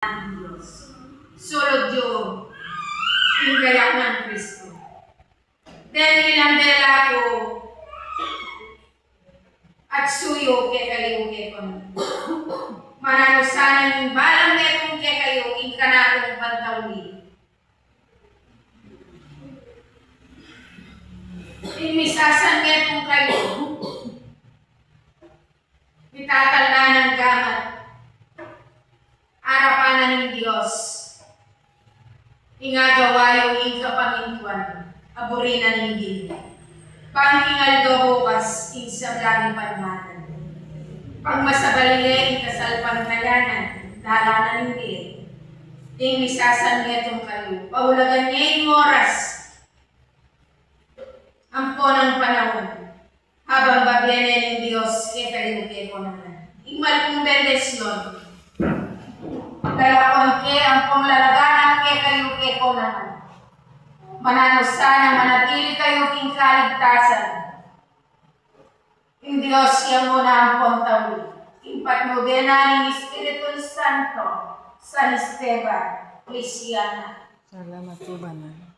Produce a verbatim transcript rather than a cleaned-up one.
Dios. Sulud yu ing kayaknan Kristo. Deni lang dela ku at suyu kekayu kekong. Mananu sana ning balang metung kekayu ing kanatung pantauli. Ing misasan metung kayu, mitatal na nang gamat arapan na ning Dios. Ing agawa yu ing kapamintuan, aburi na ning bie. Bang king aldo bukas, ing sablang ipanmanan. Pagmasabali ye ing kasalpantayanan, dalan na ning bie. Ing misasan metung kayu, paulagan ye ing oras. Ampo nang panaun, habang babie ne ning Dios kekayu kekong naman ing malpung bendisyon, lalakwan ke ampong lalaganap kekayu kekong naman. Mananu sana manatili kayu king kaligtasan. Ing Dios yang mu na ampong tauli, ing patnube na ning Espiritu Santo, San Esteban, Feliciana. Salamat, Bana.